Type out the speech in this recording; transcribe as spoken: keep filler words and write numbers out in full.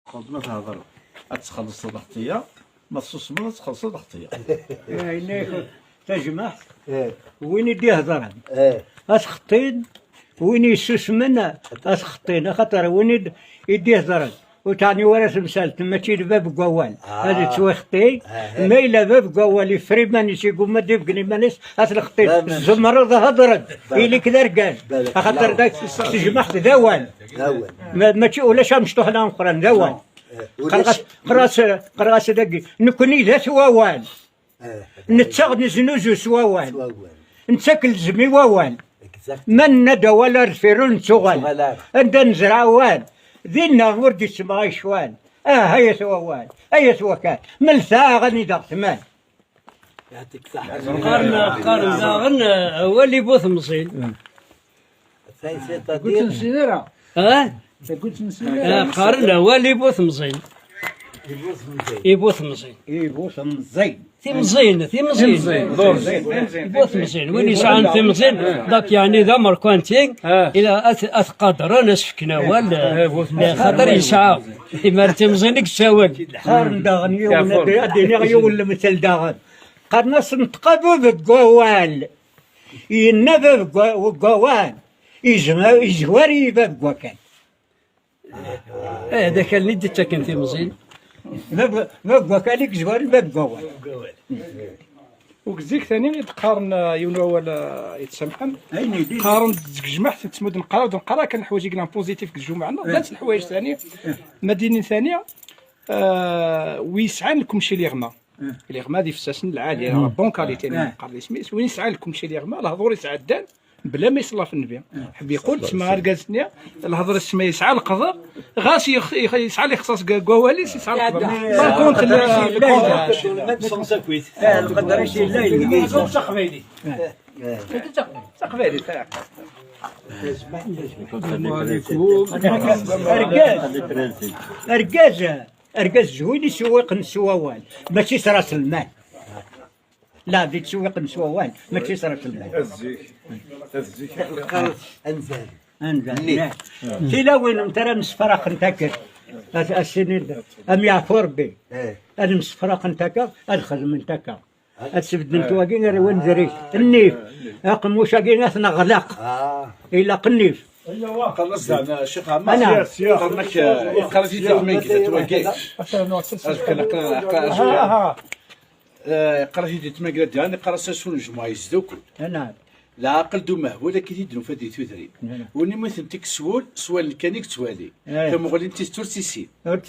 Xedmeḍ ma thedreḍ, ad txellṣeḍ lxeṭṭya, ma tessusmeḍ, ad txellṣeḍ lxeṭṭya. Ayen ay tajmaɛt, eh, win i d-ihedren, eh, ad t-xeṭṭin, win yessusmen, ad t-xeṭṭin, axaṭer win i d-, i d-ihedren, ur teɛni wara temsalt, mačči d bab n wawal, ah, ad yettwixeṭṭi, ah, eh, ma yella bab n wawal, yeffer iman-is, yegguma ad ibeggen iman-is, ad t-xeṭṭin. Tzemreḍ, hedr-d, ili-k d argaz, axaṭer d ak-, tajmaɛt d awal. D awal. Ma-, mačči ulac amecṭuḥ d ameqqran, d awal. Eh, qqreɣ-as, ulac. Qqreɣ-as, qqreɣ-as dagi, nekkni d at wawal. Eh, nettaɣ neznuzu s wawal. S wawal. Nettak lzem i wawal. Exact. Ma nenna-d awal ar deffir ur nettuɣal. Nettuɣal ara. Anda nezreɛ awal, dinna ur d-ittemɣay ccwal. Ah, ay at wawal, ay at wakal. Meltaɣ anida ɣ-tmal. Yeɛṭik ṣṣeḥḥa. Qqaren, qqaren daɣen, eh, awal i bu temẓin. Tagut n Sinira. Ah? Tagut n Sinira. Eh, qqaren awal i bu temẓin. I bu temẓin. I bu temẓin. Timẓin, timẓin. Timẓin. I bu temẓin. Win yesɛan timẓin, dak yeɛni d amerkanti, ah, ila ad t-, ad t-qadren, ad s-fken awal, ah, eh, bu temẓin, xaṭer yesɛa. Imar timẓin i yessawal. Qqaren daɣen yiwen, ad d-iniɣ yiwen lemtel daɣen. Qqaren-as neṭqa bab n wawal. Yenna bab n wa-, n wawal. Yezma-, yezwar-iyi bab n wakal. Eh, d akal-nni i d-ittaken timẓin. Bab, bab n wakal i yezwaren bab n wawal. Deg zik tani i d-qqaren, eh, yiwen wawal, eh, yettsamḥen. Ayen i d-, qqaren deg tejmaɛt n tmud neqqar, d neqqar kan ḥwaǧ i yellan positif deg tjumɛa-nneɣ. Eh. Llant lḥwayeǧ tani, eh, ma d-inin tani, eh, wi yesɛan lkemci liɣma. Eh. Liɣma d ifessasen lɛali, eh, bon qualité, eh, neqqar isem-is. Win yesɛan lkemci liɣma, lehdur yesɛeddan, bla ma yeṣella ɣef nnbi. Eh. Ḥeb yeqqul, tma argaz-nni, lehdur-is ma yesɛa leqder, ɣas yex-, yex-, yesɛa lexṣaṣ deg, deg wawal-is, yesɛa leqder. Par contre, le, le contraire. Eh, lqedr-is yella, yella. D taqbaylit. Eh. D taqbaylit, ah. Argaz, argaz, argaz, d win isewwiqen s wawal, mačči s ras lmal. La, d ittsewwiqen s wawal, mačči s ras lmal. Zik, zik. Qqaren anzal. Anzal, nni. Tilawin, mtara msefraqent akka. As-, as-, am yeɛfu Rebbi. Eh. Ad msefraqent akka, ad xedment akka. Ad sbedden wagi ar wanzri. Nnif. Aqemmuc-agi ad t-neɣleq. Ah. Ilaq nnif. Qqaren-as daɣen, Ccix Ɛmar. Ana. Qqaren-ak, eh, iqqar-it-id tmagit, at wagi. Azekka, aqra-, aqra-, azekka. Ah. Eh, iqqar-it-id tmagit, daɣen iqqar-as asu n jmuɛ yesdukkul. Ana. Lɛaqel d umehbul akka i t-id-nufa di tudrin. Ana. Win imi tent-ikkes wul, s wallen kan i yettwali. Eh. Tamuɣli n tidet ur tt-issin. Ur tt-issin.